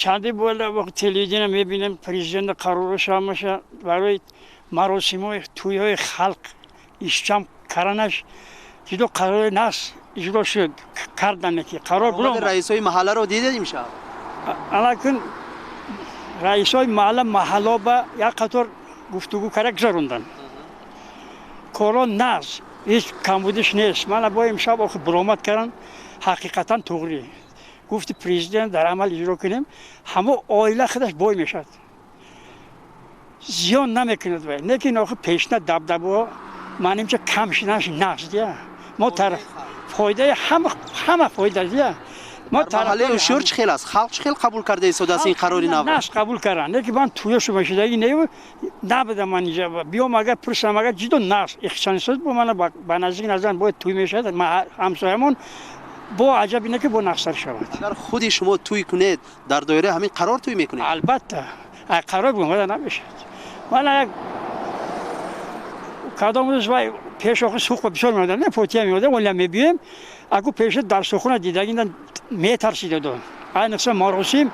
Чанди бола вақт телевизион мебинем, президент қарораш ҳамаша барои маросимҳои тӯйҳои халқ ишҷам карданаш ҷудо қарори нас иҷро шуд, кардане ки қарор було. Раисои маҳалларо дидед имшаб? Алакун раисои маҳалла маҳалло ба як қатор гуфтугӯ карда гузаронданд. Корҳо нағз, ҳеҷ камбудиш нест. Мана бо имшаб охир буромад карданд, ҳақиқатан туғрӣ. Гуфти президент дар амал иҷро кунем, ҳамо оила худаш бой мешавад, зиён намекунад вай. Лекин охир пешина дабдабаҳо маънимча кам шуданаш нағз дия. Мо тараф фоидаи ҳама фоида дия. Мо маҳаллаи Ушур чӣ хел аст? Халқ чӣ хел қабул карда истодааст ин қарори нав? Нағз қабул карданд, лекин ман тӯя шумашидагӣ не набудам, ман инҷа биём агар пурсам, агар ҷидо нағз ихчанисоз бо мана ба наздик назар бояд тӯй мешавад, ҳамсоямон бо аҷаб ине ки бо нағзтар шавад. Агар худи шумо тӯй кунед, дар доираи ҳамин қарор тӯй мекунед? Албатта, қарор бумада намешавад. Мана як кадом рӯз вай пеш охир сух бисёр меомадам, не фотиҳа меомадам, оля мебиёем, аку пеша дар сухона дидагидан метарсидадо. Айниқса маросим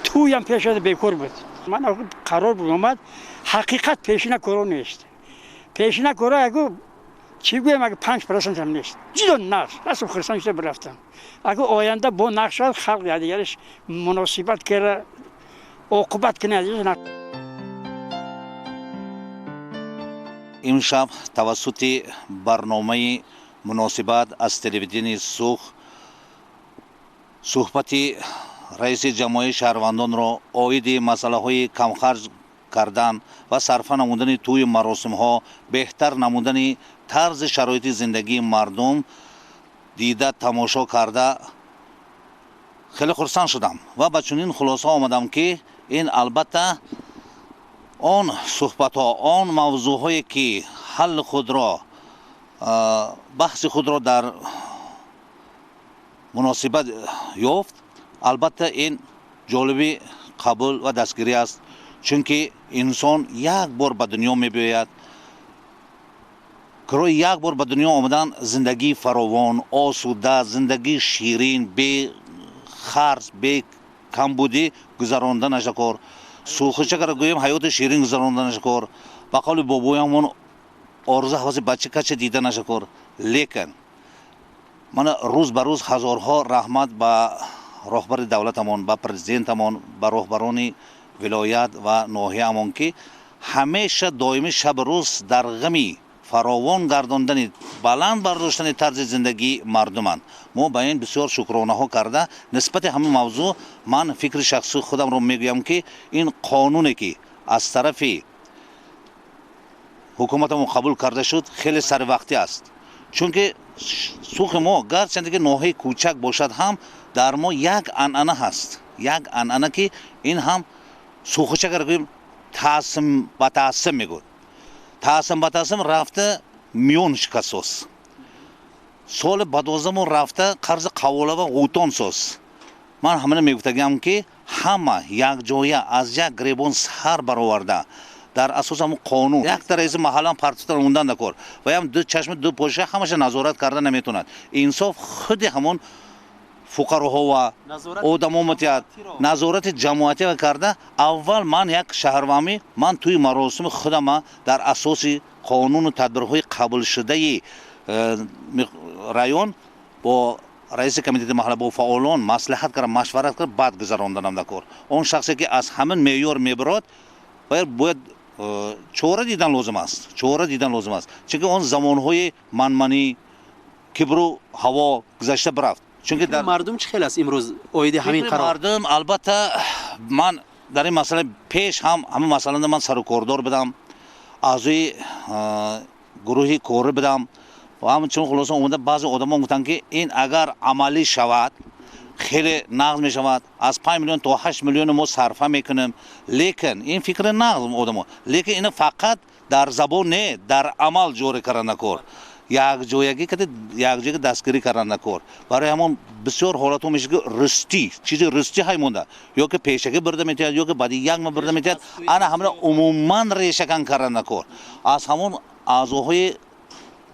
тӯям пешада бекор буд. Ман охир қарор буромад, ҳақиқат пешина коро нест. Пешина коро аку чӣ гӯям, агар 5% ҳам нест. Ҷудо нағз, расм хурсанд шуда бирафтам. Агар оянда бо нағз шавад, халқ якдигараш муносибат кара, оқибат кунад. Имшаб тавассути барномаи муносибат аз телевидении Сух суҳбати раиси ҷамъияи шаҳрвандонро оиди масъалаҳои камхарҷ кардан ва сарфа намудани тӯю маросимҳо, беҳтар намудани тарзи шароити зиндагии мардум дида тамошо карда хеле хурсанд шудам ва ба чунин хулоса омадам, ки ин албатта он суҳбатҳо, он мавзӯъҳое ки ҳалли худро, баҳси худро дар муносибат ёфт, албатта ин ҷолиби қабул ва дастгирӣ аст, чунки инсон як бор ба дунё мебиёяд. Кирои як бор ба дунё омадан зиндагии фаровон, осуда, зиндагии ширин, бе харҷ, бе камбудӣ гузаронданаш кор. Сухичакара гӯем, ҳаёти ширин гузаронданаш кор. Ба қавли бобоямон орзу ҳаваси бача кача диданаш кор. Лекин мана рӯз ба рӯз ҳазорҳо раҳмат ба роҳбари давлатамон, ба президентамон, ба роҳбарони вилоят ва ноҳияамон, ки ҳамеша доимӣ шабу рӯз дар ғами фаровон гардондани, баланд бардоштани тарзи зиндагии мардуманд. Мо ба ин бисёр шукронаҳо карда нисбати ҳамин мавзӯъ ман фикри шахсии худамро мегӯям, ки ин қонуне ки аз тарафи ҳукуматамон қабул карда шуд, хеле саривақтӣ аст, чунки сухи мо гарчанде ки ноҳияи кӯчак бошад ҳам, дар мо як анъана ҳаст, як анъана ки ин ҳам сухичакара гӯем таъсим ба таъсим мегӯяд. Таъсим ба таъсим рафта миён шикастсоз, соли ба дувоздаҳум рафта қарзи қаволава ғӯтон соз. Ман ҳамина мегуфтагиам, ки ҳама якҷоя аз як гиребон сар бароварда дар асоси ҳамун қонун якта раиси маҳаллам партофта мондан дакор ва ям ду чашми ду поша ҳамаша назорат карда наметавонад. Инсоф худи ҳамон фуқароҳо ва одамо метиҳад, назорати ҷамоатӣ карда. Аввал ман як шаҳрвамӣ, ман тӯи маросими худама дар асоси қонуну тадбирҳои қабулшудаи район бо раиси комитети маҳалла, бо фаъолон маслиҳат карда, машварат карда, баъд гузаронданам дар кор. Он шахсе ки аз ҳамин меъёр мебирод, бояд чора дидан лозим аст, чора дидан лозим аст, чунки он замонҳои манманӣ, кибру ҳаво гузашта бирафт. Чунки дар мардум чӣ хел аст имрӯз оиди ҳамин қарор? Мардум албатта ман дар ин масъала пеш ҳам ҳамин масъалада ман сарукордор будам, аъзои гурӯҳи корӣ будам ва ҳамчунин хулоса омада баъзе одамон гуфтанд, ки ин агар амалӣ шавад хеле нағз мешавад, аз 5 миллион то 8 миллион мо сарфа мекунем. Лекин ин фикри нағз одамо, лекин ина фақат дар забон не, дар амал ҷорӣ кардан кор, якҷоягӣ кади якҷоягӣ дастгирӣ кардан кор. Барои ҳамон бисёр ҳолатҳо мешавад, ки рустӣ чизи рустӣ ҳай монда, ё ки пешакӣ бурда метиҳад, ё ки баъди як моҳ бурда метиҳад. Ана ҳамина умуман решакан кардан кор. Аз ҳамон аъзоҳои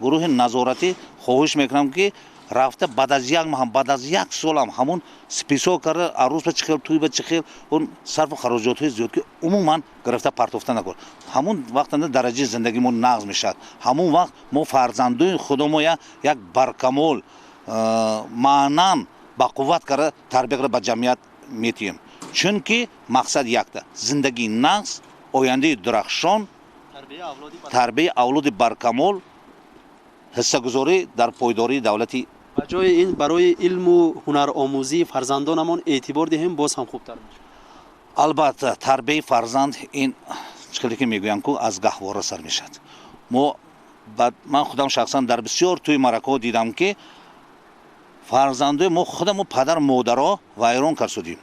гурӯҳи назоратӣ хоҳиш мекунам, ки Рафта баъд аз як моҳам, баъд аз як солам ҳамун список карда, арӯс ба чӣ хел, тӯй ба чӣ хел, он сарфу хароҷотҳои зиёд ки умуман гирифта партофта накун. Ҳамун вақт дараҷаи зиндагии мо нағз мешавад. Ҳамун вақт мо фарзандои худомо як баркамол, маънан бақувват карда тарбия карда ба ҷамъият метиҳем. Чунки мақсад якта: зиндагии нағз, ояндаи дурахшон, тарбияи авлоди баркамол, ҳиссагузорӣ дар пойдории давлати. Ба ҷои ин барои илму ҳунаромӯзии фарзандонамон эътибор диҳем, боз ҳам хубтар мешавад. Албатта, тарбияи фарзанд ин чӣ хеле ки мегӯям ку аз гаҳвора сар мешавад. Ман худам шахсан дар бисёр тӯи маъракаҳо дидам ки фарзандои мо худамо падар модаро вайрон карсудем.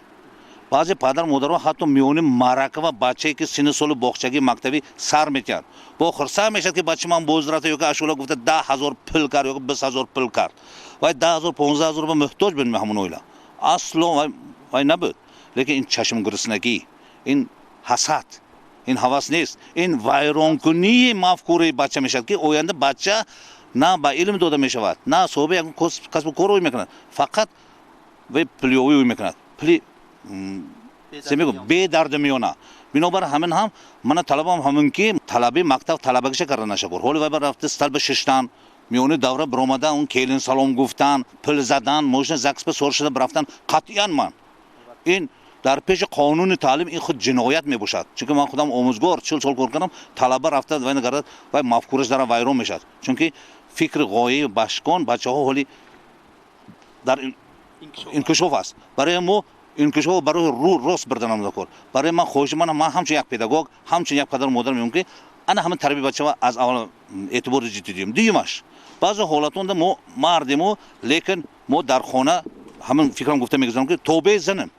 Баъзе падар модаро ҳатто миёни маърака ва бачае ки синни соли боғчагии мактабӣ сар метиҳанд, бо хурсанд мешавад ки бачаи ман боз рафта ё ки ашӯла гуфта 10 000 пул кард ё ки 20 000 пул кард. Вай 10 000, 15 000 ба муҳтоҷ буд ҳамон оила асло вай набуд. Лекин ин чашмгуруснагӣ, ин ҳасад, ин ҳавас нест, ин вайронкунии мафкураи бача мешавад ки оянда бача на ба илм дода мешавад, на соҳиби ягон касбу кор ӯй мекунад, фақат вай пулёвӣ ӯй мекунад, пули бедарду миёна. Бинобар ҳамин ҳам мана талабам ҳамин ки талаби мактаб талабагиша карда нашакур. Ҳоли вай рафта сталба шиштан, миёни давра биромадан, он келин салом гуфтан, пул задан, мошина ЗАГС ба сор шуда бирафтан, қатъиян ман ин дар пеши қонуни таълим ин худ ҷиноят мебошад. Чунки ман худам омӯзгор, 40 сол кор кардам. Талаба рафта вай нагардад, вай мафкураш дара вайрон мешавад, чунки фикри ғояи башкон бачаҳо ҳоли дар инкишоф аст. Барои мо инкишоф барои рӯ рост бурданам кор. Барои ман хоҳиши ман, ман ҳамчун як педагог, ҳамчун як падару модар мегӯям ки ана ҳамин тарбияи бачаҳо аз аввал эътибори ҷиддӣ диҳем. Дуюмаш, баъзе ҳолатонда мо мардему, лекин мо дар хона ҳамин фикрам гуфта мегузарам ки тобеи занем.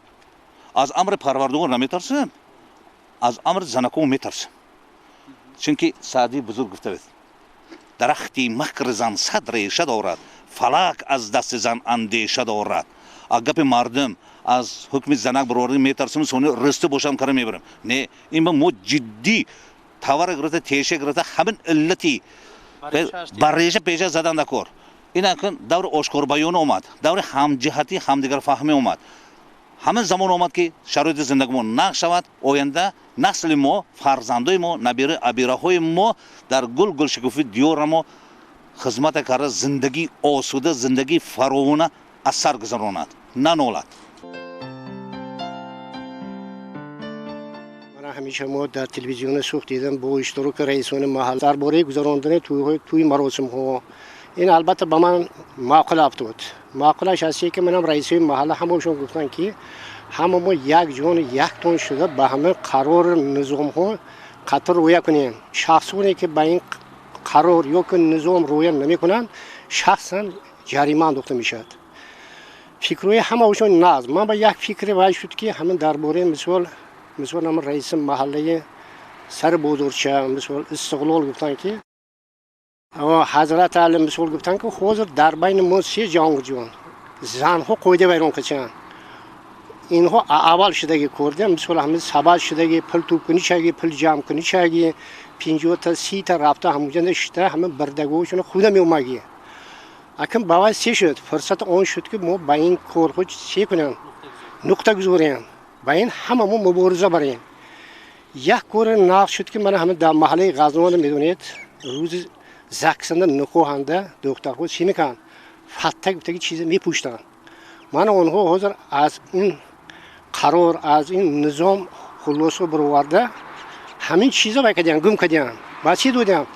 Аз амри Парвардигор наметарсем, аз амри занакомо метарсем. Чунки Саъдии бузург гуфта буд: дарахти макри зан сад реша дорад, фалак аз дасти зан андеша дорад. Аз гапи мардум, аз ҳукми занак бироварда метарсем, сони рӯсти бошам кара мебарем. Не, ин ба мо ҷиддӣ тавара гирифта, теша гирифта, ҳамин иллати бар реша пеша задан дакор. Ин акун даври ошкорбаён омад, даври ҳамҷиҳатӣ, ҳамдигарфаҳмӣ омад. Ҳамин замон омад ки шароити зиндагимо нағз шавад. Оянда насли мо, фарзандои мо, набира абираҳои мо дар гул гулшукуфи диёра мо хизмата карда, зиндагии осуда, зиндагии фаровона аз сар гузаронад, нанолад. Ҳамеша мо дар телевизиони Суғд дидам бо иштироки раисони маҳал дар бораи гузарондани тӯи маросимҳо. Ин албатта ба ман маъқул афтод. Маъқулаш аз ки манам раисои маҳалла ҳамашон гуфтанд ки ҳама мо як ҷону яктон шуда ба ҳама қарору низомҳо қатъ рӯя кунем. Шахсоне ки ба ин қарор ё ки низом рӯя намекунанд, шахсан ҷарима андохта мешавад. Фикрҳои ҳамаашон нағз. Ман ба як фикре вай шуд ки ҳамин дар бораи мисол ҳамин раиси маҳаллаи сари бозорча, мисол Истиқлол, гуфтанд ки ҳазрат али мисол гуфтанд ки ҳозир дар байни мо се ҷонгирҷон занҳо қоида вайрон карданд. Инҳо аввал шудаги корда, мисол ҳамин сабад шудаги, пул тӯбкунӣ шаги, пул ҷамъкунӣ шаги, 50-та, 30-та рафта ҳамуҷанда шита ҳамин бирдагоҳошона худа меомаги. Акн ба вай се шуд фурсат он шуд ки мо ба ин корҳо се кунем, нуқта гузорем, ба ин ҳама мо мубориза барем. Як кори нағз шуд ки мана ҳамин дар маҳаллаи Ғазнавона медонед, рӯзи ЗАГСанда никоҳанда духтарҳо чӣ мекунанд? Фатта гуфтаги чизе мепӯштанд. Мана онҳо ҳозир аз ин қарор, аз ин низом хулосо бароварда, ҳамин чизо вай кардиям, гум кардиям. Ба чӣ додиям?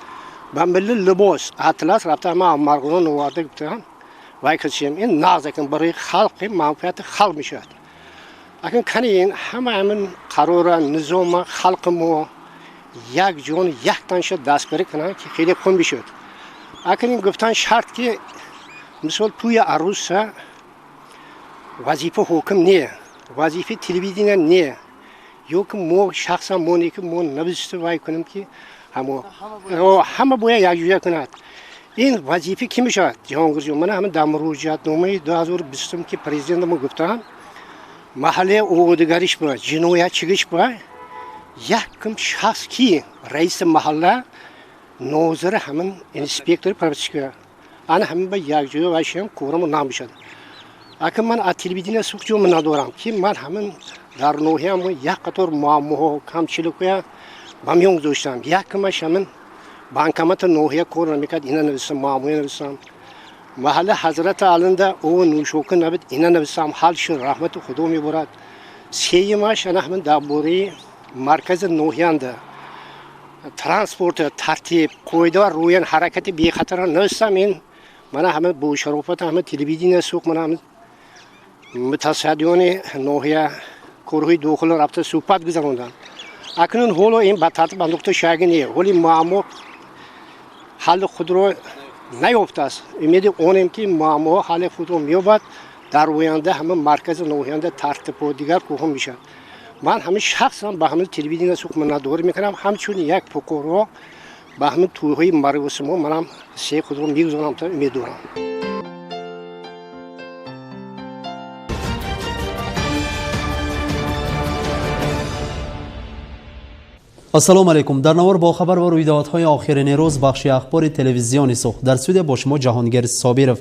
Ба милли либос атлас рафта ма Марғулон оварда гуфтам вай кардем. Ин нағз акн барои халқ, манфиати халқ мешавад. Акн кани ин ҳама ҳамин қарора, низома халқи мо як ҷон яктанша дастгирӣ кунанд ки хеле хун бишуд. Акн ин гуфтан шарт ки мисол тӯи арӯса вазифа ҳоким не, вазифаи телевидения не, ё ки мо шахсан мо не, ки мо набиста вай кунем ки ҳама бояд якҷоя кунад. Ин вазифа кӣ мешавад, Ҷаҳонгирҷон? Мана ҳамин дар муроҷиатномаи 2020 ки президента мо гуфтанд, маҳаллаи оводигариш ба ҷиноятчигиш ба якум шахс ки раиси маҳалла, нозири ҳамин инспектори прописка. Ана ҳамин ба якҷоя вайшиам корамо намешад. Ака ман аз телевидения Суғд ҷо надорам, ки ман ҳамин дар ноҳияам як қатор муаммоҳо, камчиликҳоя ба миён гузоштам. Якмаш ҳамин банкомати ноҳия кор намекард, ина нависам, муаммоя нависам. Маҳалла Ҳазрати Алинда ов нӯшока набуд, ина нависам, ҳал шуд, раҳмати Худо меборад. Сеюмаш ана ҳамин дар бораи маркази ноҳиянда транспорт тартиб, қоида ва рӯян ҳаракати бехатара нависам. Ин мана ҳамин бо шарофати ҳамин телевидения Суғд, мана ҳамин мутасаддиёни ноҳия корҳои дохилро рафта суҳбат гузаронданд. Акнун ҳоло ин ба тартиб андохта шаги не, ҳоли муаммо ҳалли худро наёфтааст. Умеди онем, ки муаммоҳо ҳалли худро меёбад, дар оянда ҳамин маркази ноҳиянда тартибҳо дигар кӯҳон мешавад. Ман ҳамин шахсан ба ҳамин телевидения Суғд миннатдорӣ мекунам, ҳамчун як фуқаро ба ҳамин тӯйҳои маросимҳо манам се худро мегузорам, та умед дорам. Ассалому алайкум. Дар навор бо хабар ва рӯйдодҳои охирини рӯз бахши ахбори телевизиони Суғд. Дар студия бо шумо Ҷаҳонгир Собиров.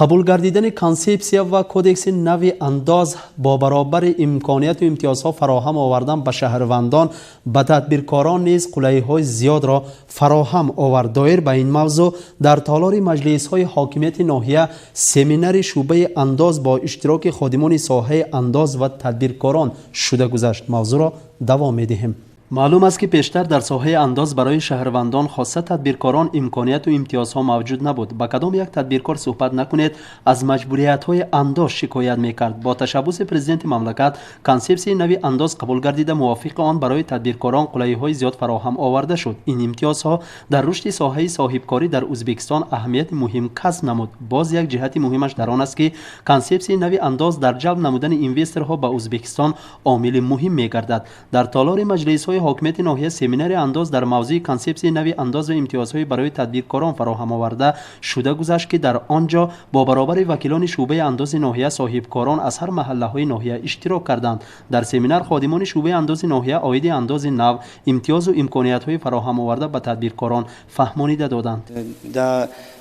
Қабул гардидани консепсия ва кодекси нави андоз бо баробари имконияту имтиёзҳо фароҳам овардан ба шаҳрвандон, ба тадбиркорон низ қулайиҳои зиёдро фароҳам овард. Доир ба ин мавзӯъ дар толори маҷлисҳои ҳокимияти ноҳия семинари шӯъбаи андоз бо иштироки ходимони соҳаи андоз ва тадбиркорон шуда гузашт. Мавзӯъро давом медиҳем. Маълум аст, ки пештар дар соҳаи андоз барои шаҳрвандон, хоса тадбиркорон, имконияту имтиёзҳо мавҷуд набуд. Ба кадом як тадбиркор суҳбат накунед, аз маҷбуриятҳои андоз шикоят мекард. Бо ташаббуси президенти мамлакат консепсияи нави андоз қабул гардида, мувофиқи он барои тадбиркорон қулайиҳои зиёд фароҳам оварда шуд. Ин имтиёзҳо дар рушди соҳаи соҳибкорӣ дар Ӯзбекистон аҳамияти муҳим касб намуд. Боз як ҷиҳати муҳимаш дар он аст, ки консепсияи нави андоз дар ҷалб намудани инвесторҳо ба Ӯзбекистон омили муҳим мегардад. Дар толори маҷлисҳои ҳокимияти ноҳия семинари андоз дар мавзӯи консепсияи нави андоз ва имтиёзҳои барои тадбиркорон фароҳам оварда шуда гузашт, ки дар он ҷо бо баробари вакилони шӯъбаи андози ноҳия соҳибкорон аз ҳар маҳаллаҳои ноҳия иштирок карданд. Дар семинар ходимони шӯъбаи андози ноҳия оиди андози нав, имтиёзу имкониятҳои фароҳам оварда ба тадбиркорон фаҳмонида доданд.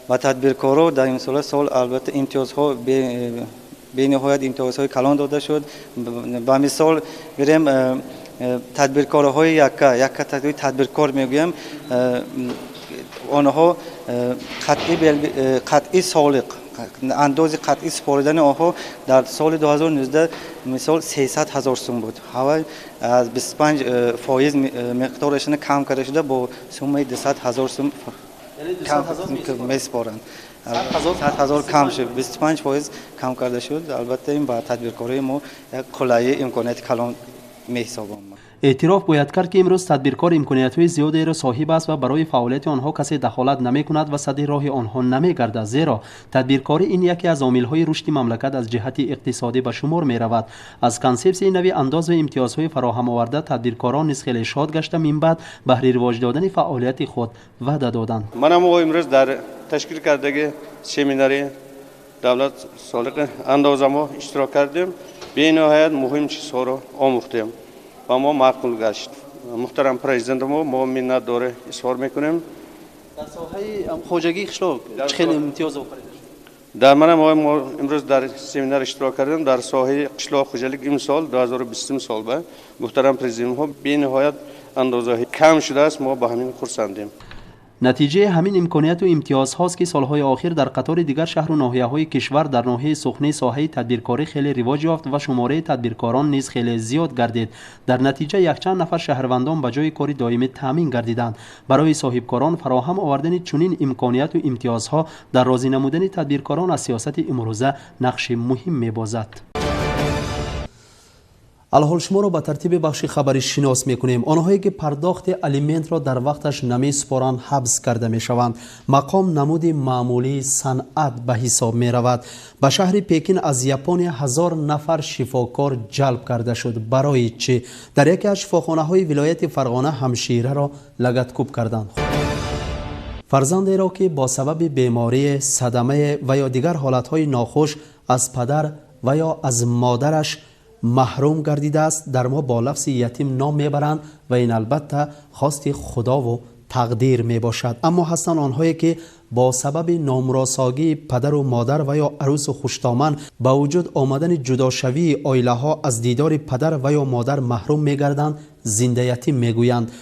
Ба тадбиркоро дар имсола сол албатта имтиёзҳо бениҳоят имтиёзҳои калон дода шуд. Ба мисол гирем, тадбиркорҳои якка якка тадбиркор мегӯям, онҳо қатъи солиқ андози қатъи супоридани онҳо дар соли 2019 мисол 300 ҳазор сум буд. Ҳавай аз 25% миқдорашона кам карда шуда, бо суммаи 200 ҳазор сум месупоранд. 100 ҳазор кам шуд, 25% кам карда шуд. Албатта, ин ба тадбиркории мо як қулайи имконияти калон меҳисобам. Эътироф бояд кард, ки имрӯз тадбиркор имкониятҳои зиёдеро соҳиб аст ва барои фаъолияти онҳо касе дахолат намекунад ва садди роҳи онҳо намегардад, зеро тадбиркорӣ ин яке аз омилҳои рушди мамлакат аз ҷиҳати иқтисодӣ ба шумор меравад. Аз консепсияи нави андоз ва имтиёзҳои фароҳам оварда тадбиркорон низ хеле шод гашта, минбаъд баҳри ривоҷ додани фаъолияти худ ваъда доданд. Манам имрӯз дар ташкил кардаги семинари давлат солиқи андозамо иштирок кардем. Бениҳоят муҳим чизҳоро омӯхтем ва мо маъқул гашт. Муҳтарам президентамо мо миннатдорӣ изҳор мекунем. Дар соҳаи хоҷагии қишлоқ чӣ хел имтиёз офарида шуд? Дар мана мо имрӯз дар семинар иштирок кардем. Дар соҳаи қишлоқ хоҷалик имсол 2020 сол ба муҳтарам президентҳо бениҳоят андозаҳои кам шудааст, мо ба ҳамин хурсандем. Натиҷаи ҳамин имконияту имтиёзҳост, ки солҳои охир дар қатори дигар шаҳру ноҳияҳои кишвар дар ноҳияи Суғд соҳаи тадбиркорӣ хеле ривоҷ ёфт ва шумораи тадбиркорон низ хеле зиёд гардид. Дар натиҷа якчанд нафар шаҳрвандон ба ҷои кори доимӣ таъмин гардиданд. Барои соҳибкорон фароҳам овардани чунин имконияту имтиёзҳо дар розӣ намудани тадбиркорон аз сиёсати имрӯза нақши муҳим мебозад. Алҳол шуморо ба тартиби бахши хабари шинос мекунем. Онҳое ки пардохти алиментро дар вақташ намесупоранд, ҳабс карда мешаванд. Мақом намуди маъмулии санъат ба ҳисоб меравад. Ба шаҳри Пекин аз Япония 1000 нафар шифокор ҷалб карда шуд. Барои чӣ? Дар яке аз шифохонаҳои вилояти Фарғона ҳамшираро лагаткӯб карданд. Фарзандеро, ки бо сабаби беморӣ, садама ва ё дигар ҳолатҳои нохуш аз падар ва ё аз модараш маҳрум гардидааст, дар мо бо лафзи ятим ном мебаранд ва ин албатта хости худову تقدیر می باشد. اما هستند آنهایی که با سبب نامراساگی پدر و مادر و یا عروس و خوشدامن با وجود آمدن جداشوی عایله ها از دیدار پدر و یا مادر محروم می گردند، زنده یتیم می گویند.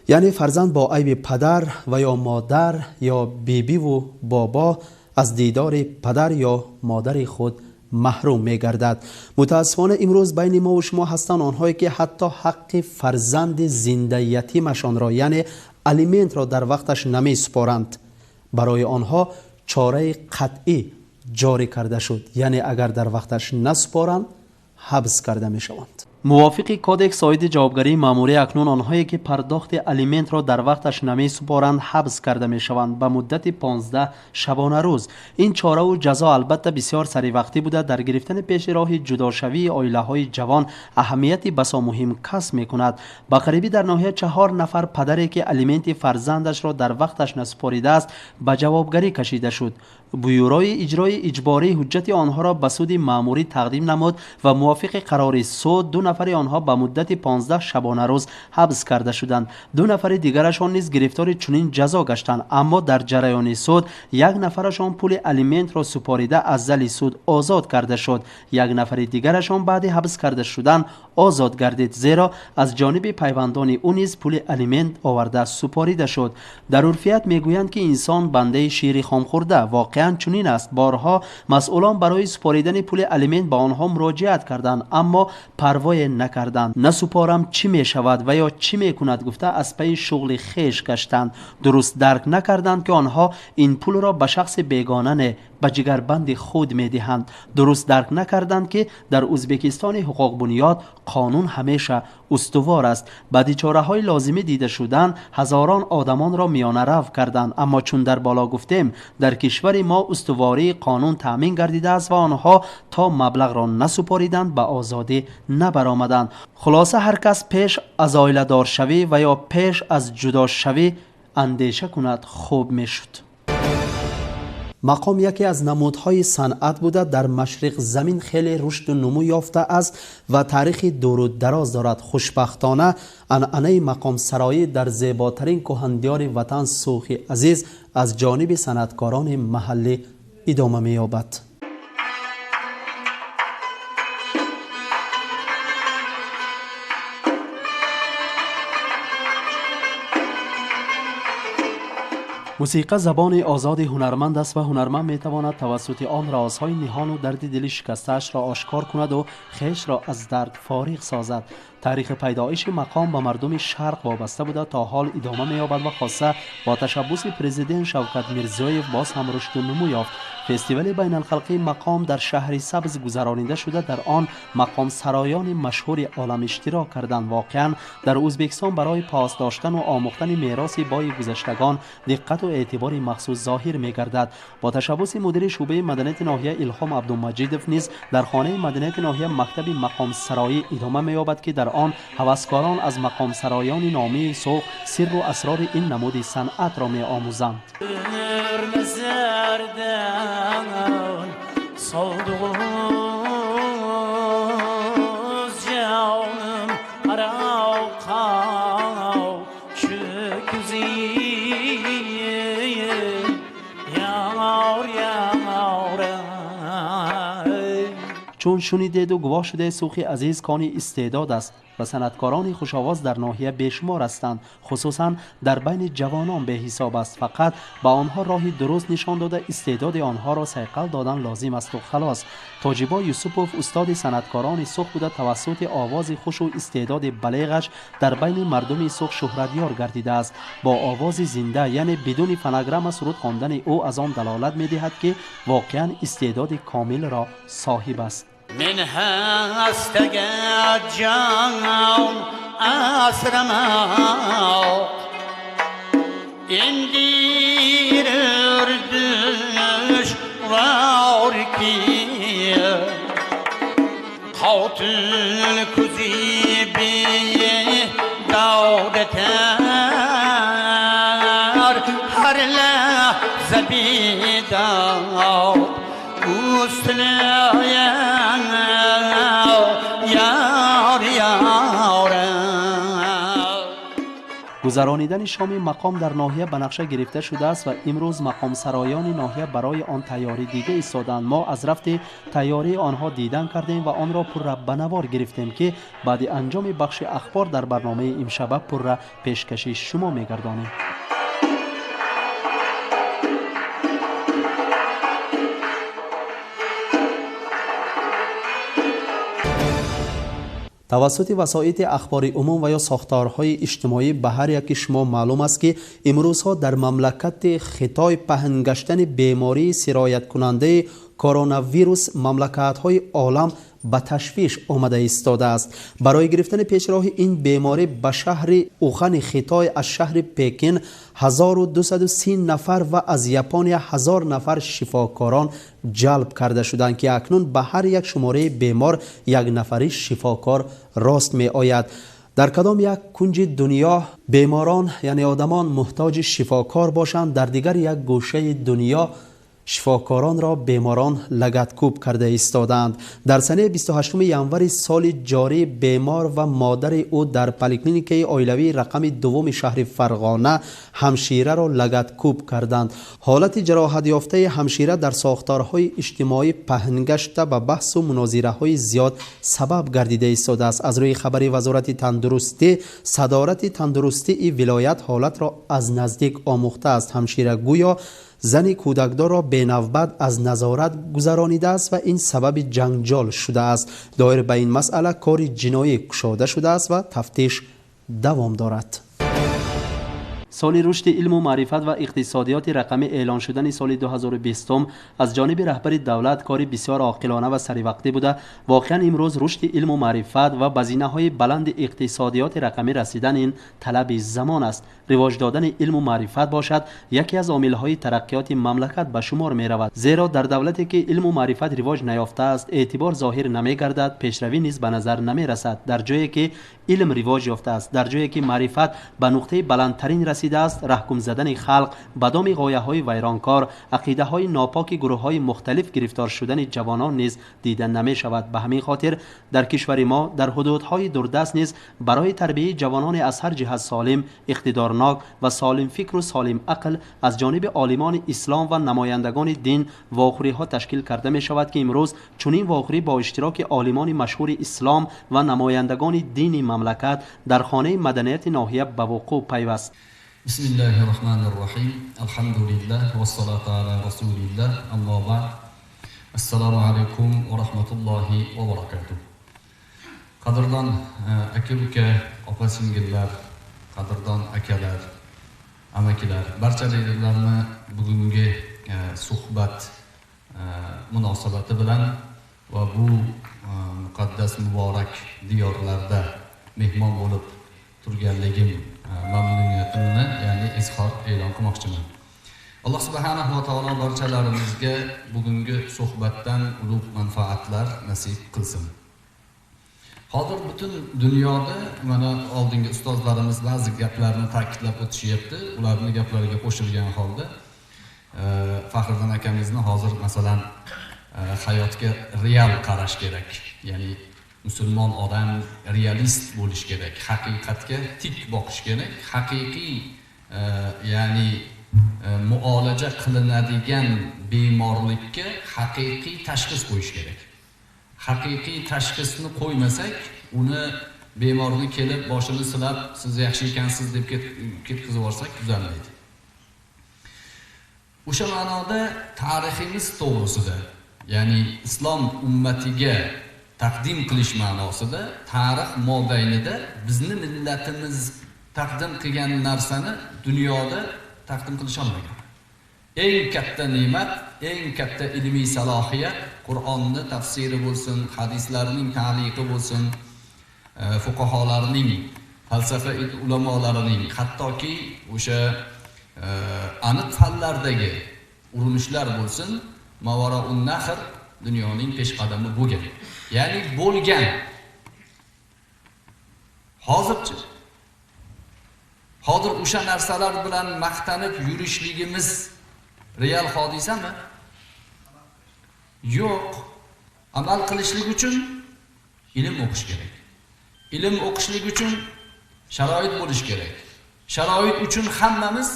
یعنی فرزند با عیب پدر و یا مادر یا بیبی و بابا از دیدار پدر یا مادر خود محروم می گردد. متاسفانه امروز بین ما و شما هستند آنهایی که حتی حق فرزند زنده یتیمشان را، یعنی الیمنت را در وقتش نمی سپارند. برای آنها چاره قطعی جاری کرده شد، یعنی اگر در وقتش نسپارند حبس کرده می شوند. موافق کودکس عاید جوابگری ماموری اکنون آنهایی که پرداخت الیمنت را در وقتش نمی سپارند حبس کرده می شوند به مدت 15 شبانه روز. این چاره و جزا البته بسیار سری وقتی بوده در گرفتن پیش راه جداشوی عایله های جوان اهمیت بسا مهم کسب می کند. به قریبی در ناحیه 4 نفر پدری که الیمنت فرزندش را در وقتش نسپاریده است به جوابگری کشیده شد. بیوروی اجرای اجباری حجت آنها را به سود ماموری تقدیم نمود و موافق قرار سود 2 نفر آنها به مدت 15 شبانه روز حبس کرده شدند. 2 نفر دیگرشان نیز گرفتار چنین جزا گشتند، اما در جریان سود 1 نفرشان پول الیمنت را سپاریده از زل سود آزاد کرده شد. 1 نفر دیگرشان بعد حبس کرده شدن آزاد گردید، زیرا از جانب پیوندان او نیز پول الیمنت آورده سپاریده شد. در عرفیت میگویند که انسان بنده شیر خام خورده. واقعا چنین است. بارها مسئولان برای سپاریدن پول الیمنت به آنها مراجعت کردند، اما پروای نکردند. نسپارم چی می شود و یا چی می کند گفته از پی شغل خیش گشتند. درست درک نکردند که آنها این پول را به شخص بیگانه نه، به جگربند خود می دهند. درست درک نکردند که در ازبکستان حقوق بنیاد قانون همیشه استوار است. بعد چاره های لازمی دیده شدن هزاران آدمان را میانه رو کردند، اما چون در بالا گفتیم در کشور ما استواری قانون تامین گردیده است و آنها تا مبلغ را نسپاریدند به آزادی نبرآمدند. خلاصه هر کس پیش از عایله دار شوی و یا پیش از جدا شوی اندیشه کند خوب میشد. مقام یکی از نمودهای صنعت بوده در مشرق زمین خیلی رشد و نمو یافته است و تاریخ دور و دراز دارد. خوشبختانه عنعنه مقام سرایی در زیباترین کهندیار وطن سوخی عزیز از جانب صنعتکاران محلی ادامه می‌یابد. موسیقی زبان آزاد هنرمند است و هنرمند میتواند توسط آن رازهای نهان و درد دل شکسته‌اش را آشکار کند و خویش را از درد فارغ سازد. تاریخ پیدایش مقام به مردم شرق وابسته بوده تا حال ادامه می‌یابد و خاصه با تشبث پرزیدنت شوکت میرزیایف باز هم رشد و نمو یافت. فستیوال بین الخلقی مقام در شهر سبز گذرانیده شده، در آن مقام سرایان مشهور عالم اشتراک کردند. واقعا در ازبکستان برای پاس داشتن و آموختن میراث بای گذشتگان دقت و اعتبار مخصوص ظاهر می‌گردد. با تشبث مدیر شعبه مدنیت ناحیه الهام عبدالمجیدوف نیز در خانه مدنیت ناحیه مکتب مقام سرایی ادامه می‌یابد که در آن هوسکاران از مقام سرایان نامی سوق سر و اسرار این نمود صنعت را می‌آموزند. چون شنیدید و گواه شده سوخی عزیز کانی استعداد است و صنعتکاران خوش‌آواز در ناحیه بیشمار هستند، خصوصا در بین جوانان به حساب است. فقط به آنها راه درست نشان داده استعداد آنها را صیقل دادن لازم است و خلاص. تاجیبا یوسفوف استاد صنعتکاران سوخ بوده توسط آواز خوش و استعداد بلیغش در بین مردم سوخ شهرتیار گردیده است. با آواز زنده یعنی بدون فناگرام سرود خواندن او از آن دلالت می‌دهد که واقعا استعداد کامل را صاحب است. من هستگت جان asramaq indirir düşvar ki qatil kuzibi davdeter har lahza bidad uslayan yar yar. Гузаронидани шоми мақом дар ноҳия ба нақша гирифта шудааст ва имрӯз мақомсароёни ноҳия барои он тайёрӣ дида истоданд. Мо аз рафти тайёрии онҳо дидан кардем ва онро пурра ба навор гирифтем, ки баъди анҷоми бахши ахбор дар барномаи имшаба пурра пешкаши шумо мегардонем. Тавассути васоити ахбори умум ва ё сохторҳои иҷтимоӣ ба ҳар яки шумо маълум аст, ки имрӯзҳо дар мамлакати Хитой паҳн гаштани бемории сирояткунандаи коронавирус мамлакатҳои олам ба ташвиш омада истодааст. Барои гирифтани пешроҳи ин беморӣ ба шаҳри Ухани Хитой аз шаҳри Пекин 1230 нафар ва аз Япония 1000 нафар шифокорон ҷалб карда шуданд, ки акнун ба ҳар як шумораи бемор як нафари шифокор рост меояд. Дар кадом як кунҷи дунё беморон, яъне одамон, муҳтоҷи шифокор бошанд, дар дигар як гӯшаи дунё шифокоронро беморон лагаткӯб карда истодаанд. Дар санаи 28 январи соли ҷорӣ бемор ва модари ӯ дар поликлиникаи оилавии рақами дуввуми шаҳри Фарғона ҳамшираро лагаткӯб карданд. Ҳолати ҷароҳатёфтаи ҳамшира дар сохторҳои иҷтимоӣ паҳн гашта ба баҳсу мунозираҳои зиёд сабаб гардида истодааст. Аз рӯи хабари Вазорати тандурустӣ, садорати тандурустии вилоят ҳолатро аз наздик омӯхтааст. Ҳамшира гӯё зани кӯдакдорро бенавбат аз назорат гузаронидааст ва ин сабаби ҷанҷол шудааст. Доир ба ин масъала кори ҷиноӣ кушода шудааст ва тафтиш давом дорад. Соли рушди илму маърифат ва иқтисодиёти рақамӣ эълон шудани соли 2020 аз ҷониби раҳбари давлат кори бисёр оқилона ва саривақтӣ буда, воқеан имрӯз рушди илму маърифат ва ба зинаҳои баланди иқтисодиёти рақамӣ расидан ин талаби замон аст. Ривоҷ додани илму маърифат бошад яке аз омилҳои тараққиёти мамлакат ба шумор меравад, зеро дар давлате ки илму маърифат ривоҷ наёфтааст, эътибор зоҳир намегардад, пешравӣ низ ба назар намерасад. Дар ҷое ки илм ривоҷ ёфтааст, дар ҷое ки маърифат ба нуқтаи баландтарин расидааст, раҳкум задани халқ ба доми ғояҳои вайронкор, ақидаҳои нопоки гурӯҳҳои мухталиф гирифтор шудани ҷавонон низ дида намешавад. Ба ҳамин хотир дар кишвари мо дар ҳудудҳои дурдаст низ барои тарбияи ҷавонони аз ҳар ҷиҳат солим, иқтидорнок ва солимфикру солим ақл аз ҷониби олимони ислом ва намояндагони дин вохӯриҳо ташкил карда мешавад, ки имрӯз чунин вохӯрӣ бо иштироки олимони машҳури ислом ва намояндагони дини мамлакат дар хонаи маданияти ноҳия ба вуқӯъ пайваст. بسم الله الرحمن الرحيم. الحمد لله والصلاة على رسول الله. أما بعد. السلام عليكم ورحمة الله وبركاته. Qadrdon aka-uka, opa-singillar, qadrdon akalar, amakilar, barchalaringlarni bugungi suhbat munosabati bilan va bu muqaddas muborak diyorlarda mehmon bo'lib turganligim mamnuniyatimni, ya'ni izhor e'lon qilmoqchiman. Alloh subhanahu va taolo barchalarimizga bugungi suhbatdan ulug' manfaatlar nasib qilsin. Hozir butun dunyoda mana oldingi ustozlarimiz ba'zi gaplarni ta'kidlab o'tishyapti. Ularning gaplariga qo'shilgan holda Faxriddin akamizni hozir masalan hayotga real qarash kerak. Ya'ni musulmon odam realist bo'lish kerak, haqiqatga tik boqish kerak, haqiqiy ya'ni muolaja qilinadigan bemorlikka haqiqiy tashxis qo'yish kerak. Haqiqiy tashxisni qo'ymasak, uni bemorni kelib boshini silab, siz yaxshi ekansiz deb ketkazib yuborsak tuzalmaydi. O'sha ma'noda tariximiz to'g'risida, ya'ni islom ummatiga taqdim qilish ma'nosida tarix mobaynida bizni millatimiz taqdim qilgan narsani dunyoda taqdim qilisha olmagan. Eng katta ne'mat, eng katta ilmiy salohiyat Qur'onni tafsiri bo'lsin, hadislarning ta'liqi bo'lsin, fuqaholarning, falsafa ulamolarining, hattoki o'sha aniq fanlardagi urinishlar bo'lsin, Mavaraun Nahr dunyoning peshqadami bo'lgan. Ya'ni bo'lgan. Hozirchi hozir o'sha narsalar bilan maqtanib yurishligimiz real hodisami? Yo'q. Amal qilishlik uchun ilm o'qish kerak. Ilm o'qishlik uchun sharoit bo'lish kerak. Sharoit uchun hammamiz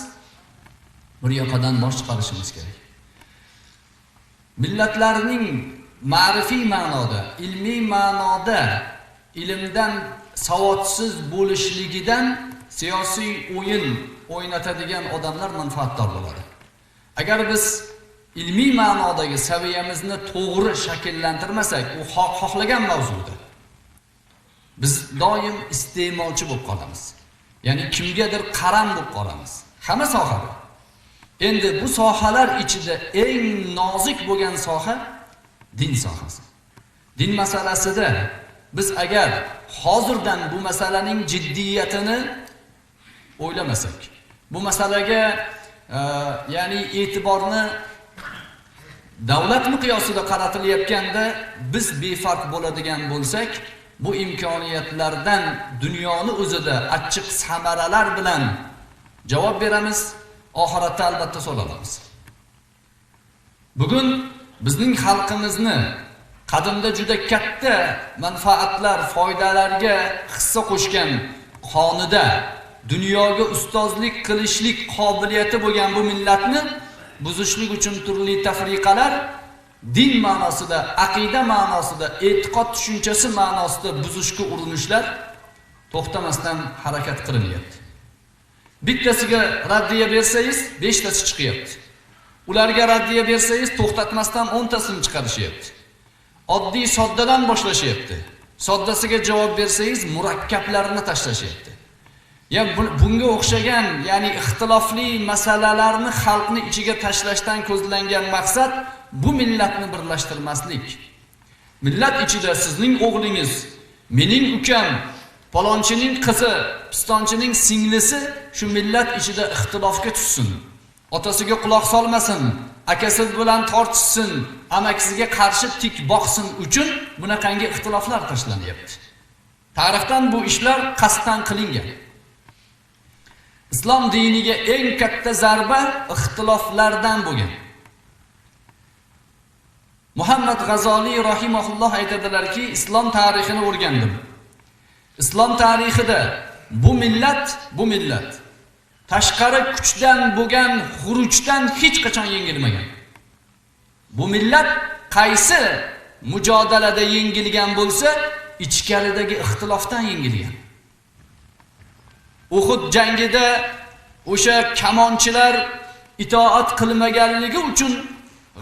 bir yoqadan bosh chiqarishimiz kerak. Millatlarning ma'rifiy ma'noda, ilmiy ma'noda ilmdan savodsiz bo'lishligidan siyosiy o'yin o'ynatadigan odamlar manfaatdor bo'ladi. Agar biz ilmiy ma'nodagi saviyamizni to'g'ri shakllantirmasak, u xohlagan mavzuda biz doim iste'molchi bo'lib qolamiz. Ya'ni kimgadir qaram bo'lib qolamiz. Hamma sohada. Endi bu sohalar ichida eng nozik bo'lgan soha din sohasi. Din masalasida biz agar hozirdan bu masalaning jiddiyatini o'ylamasak, bu masalaga ya'ni e'tiborni davlat miqyosida qaratilayotganda biz befarq bo'ladigan bo'lsak, bu imkoniyatlardan dunyoni o'zida achchiq samaralar bilan javob beramiz, oxiratda albatta so'ralamiz. Bugun bizning xalqimizni qadimda juda katta manfaatlar, foydalarga hissa qo'shgan qonida dunyoga ustozlik qilishlik qobiliyati bo'lgan bu millatni buzishlik uchun turli tafriqalar din ma'nosida, aqida ma'nosida, e'tiqod tushunchasi ma'nosida buzishga urinishlar to'xtamasdan harakat qilinyapti. Bittasiga raddiya bersangiz, 5 tasi chiqyapti. Ularga raddiya bersangiz, to'xtatmasdan 10 tasini chiqarishyapti. Oddiy soddadan boshlashyapti. Soddasiga javob bersangiz, murakkablarini tashlashyapti. Ya bunga o'xshagan, ya'ni ixtilofli masalalarni xalqni ichiga tashlashdan ko'zlangan maqsad bu millatni birlashtirmaslik. Millat ichida sizning o'g'lingiz, mening ukam, palonchining qizi, pistonchining singlisi shu millat ichida ixtilofga tushsin. Otasiga quloq solmasin, akasi bilan tortishsin, amakisiga qarshi tik boqsin uchun bunaqangi ixtiloflar tashlanyapti. Tarixdan bu ishlar qasddan qilingan. Islom diniga eng katta zarba ixtiloflardan bo'lgan. Muhammad G'azoliy rahimahulloh aytadilarki, islom tarixini o'rgandim. Islom tarixida bu millat tashqari kuchdan bo'lgan xurujdan hech qachon yengilmagan. Bu millat qaysi mujodalada yengilgan bo'lsa, ichkaridagi ixtilofdan yengilgan. Uhud jangida o'sha kamonchilar itoat qilmaganligi uchun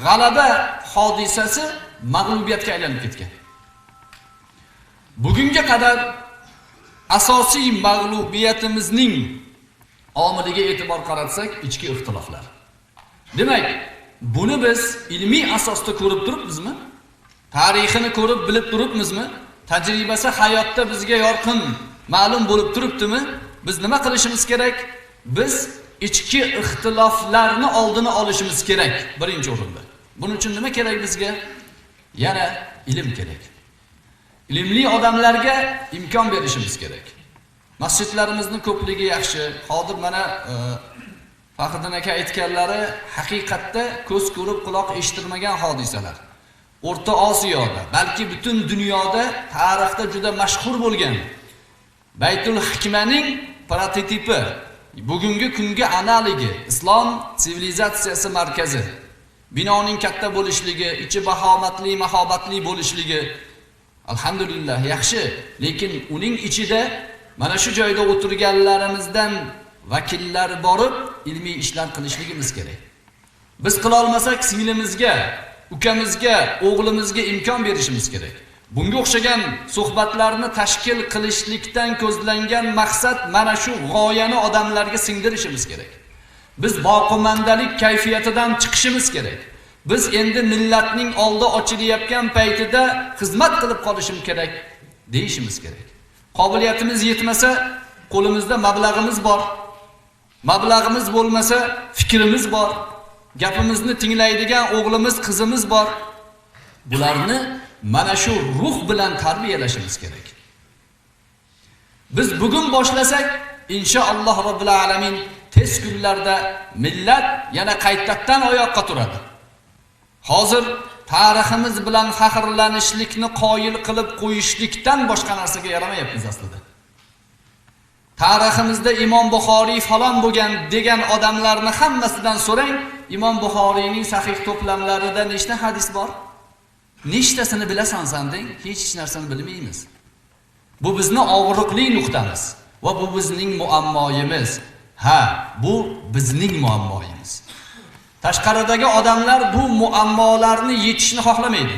g'alaba hodisasi mag'lubiyatga aylanib ketgan. Bugunga qadar asosiy mag'lubiyatimizning omiliga e'tibor qaratsak, ichki ixtiloflar. Demak, buni biz ilmiy asosda ko'rib turibmizmi? Tarixini ko'rib bilib turibmizmi? Tajribasi hayotda bizga yorqin ma'lum bo'lib turibdimi? Biz nima qilishimiz kerak? Biz ichki ixtiloflarni oldini olishimiz kerak birinchi o'rinda. Buning uchun nima kerak bizga? Yana ilm kerak. Ilmli odamlarga imkon berishimiz kerak. Masjidlarimizning ko'pligi yaxshi. Hozir mana Faxriddin aka aytganlari haqiqatda ko'z ko'rib quloq eshittirmagan hodisalar. O'rta Osiyoda, balki butun dunyoda tarixda juda mashhur bo'lgan Baytul Hikmaning prototipi, bugungi kunga analogi, islom sivilizatsiyasi markazi. Binoning katta bo'lishligi, ichi bahomatli, mahobatli bo'lishligi alhamdulillah yaxshi, lekin uning ichida mana shu joyda o'tirganlarimizdan vakillar borib ilmiy ishlar qilishligimiz kerak. Biz qila olmasak singlimizga, ukamizga, o'g'limizga imkon berishimiz kerak. Bunga o'xshagan suhbatlarni tashkil qilishlikdan ko'zlangan maqsad mana shu g'oyani odamlarga singdirishimiz kerak. Biz boqimandalik kayfiyatidan chiqishimiz kerak. Biz endi millatning oldi ochilayotgan paytida xizmat qilib qolishim kerak deyishimiz kerak. Qobiliyatimiz yetmasa, qo'limizda mablag'imiz bor. Mablag'imiz bo'lmasa, fikrimiz bor. Gapimizni tinglaydigan o'g'limiz, qizimiz bor. Bularni mana shu ruh bilan tarbiyalashimiz kerak. Biz bugun boshlasak, inshaalloh robbil alamin tez kunlarda millat yana qaytadan oyoqqa turadi. Hozir tariximiz bilan faxrlanishlikni qoyil qilib qo'yishlikdan boshqa narsaga yaramayapmiz aslida. Tariximizda Imom Buxoriy falon bo'lgan degan odamlarni hammasidan so'rang, Imom Buxoriyning sahih to'plamlarida nechta hadis bor? Nechtasini bilasan san deng, hech narsani bilmaymiz. Bu bizni og'riqli nuqtamiz va bu bizning muammoyimiz. Ha, bu bizning muammoyimiz. Tashqaridagi odamlar bu muammolarni yechishni xohlamaydi.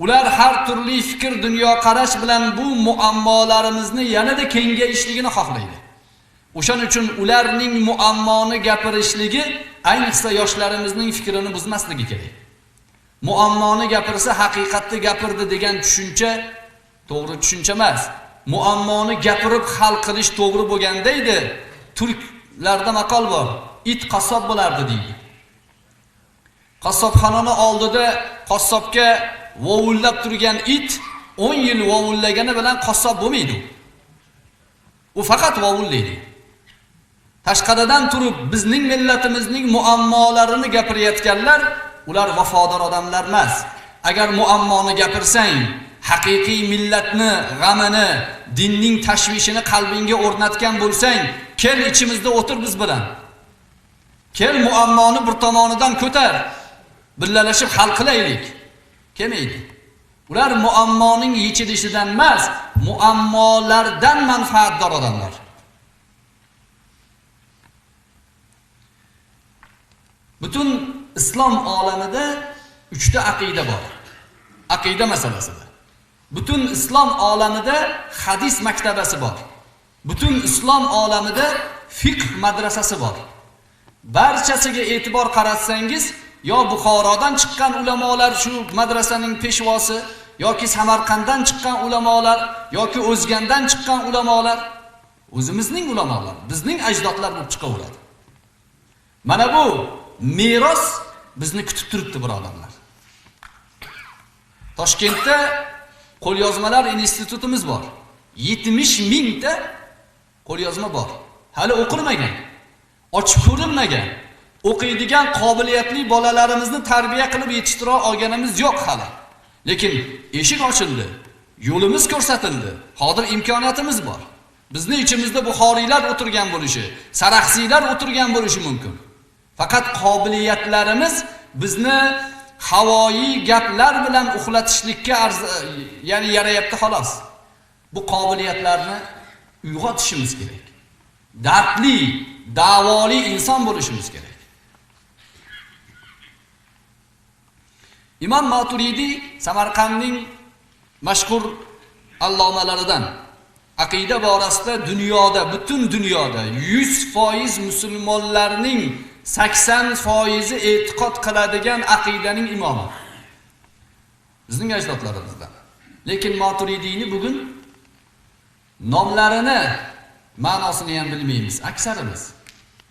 Ular har turli fikr, dunyoqarash bilan bu muammolarimizni yanada kengayishligini xohlaydi. O'shaning uchun ularning muammoni gapirishligi ayniqsa yoshlarimizning fikrini buzmasligi kerak. Muammoni gapirsa haqiqatni gapirdi degan tushuncha to'g'ri tushuncha emas. Muammoni gapirib hal qilish to'g'ri bo'lganda edi, turklarda maqol bor, it qassob bo'lardi deydi. Qassobxonani oldida qassobga vovullab turgan it 10 yil vovullagani bilan qassob bo'lmaydi. U faqat vovullaydi. Tashqaridan turib bizning millatimizning muammolarini gapirayotganlar, ular vafodor odamlar emas. Agar muammoni gapirsang, haqiqiy millatni g'amini, dinning tashvishini qalbingga o'rnatgan bo'lsang, kel ichimizda o'tir biz bilan. Kel muammoni bir tomonidan ko'tar, birgalashib hal qilaylik. Kelmaydi. Ular muammoning yechilishidan emas, muammolardan manfaatdor odamlar. Butun islom olamida 3 ta aqida bor. Aqida masalasida. Butun islom olamida hadis maktabasi bor. Butun islom olamida fiqh madrasasi bor. Barchasiga e'tibor qaratsangiz, yo Buxorodan chiqqan ulamolar shu madrasaning peshvosi, yoki Samarqanddan chiqqan ulamolar, yoki O'zgandan chiqqan ulamolar, o'zimizning ulamolar, bizning ajdodlar bo'lib chiqaveradi. Mana bu meros bizni kutib turibdi, birodarlar. Toshkentda qo'lyozmalar institutimiz bor. 70 mingta qo'lyozma bor. Hali o'qilmagan, ochib ko'rinmagan. O'qiydigan qobiliyatli bolalarimizni tarbiya qilib yetishtira olganimiz yo'q hali. Lekin eshik ochildi, yo'limiz ko'rsatildi. Hozir imkoniyatimiz bor. Bizni ichimizda Buxoriylar o'tirgan bo'lishi, Saraxsiylar o'tirgan bo'lishi mumkin. Faqat qobiliyatlarimiz bizni havoyi gaplar bilan uxlatishlikka ya'ni yarayapti xolos. Bu qobiliyatlarni uyg'otishimiz kerak. Dardli, da'voli inson bo'lishimiz kerak. Imom Maturidiy Samarqandning mashhur allomalaridan. Aqida borasida dunyoda, butun dunyoda 100% musulmonlarning 80% e'tiqod qiladigan aqidaning imomi. Bizning ajdodlarimizdan. Lekin Maturidiyni bugun nomlarini, ma'nosini ham bilmaymiz aksarimiz.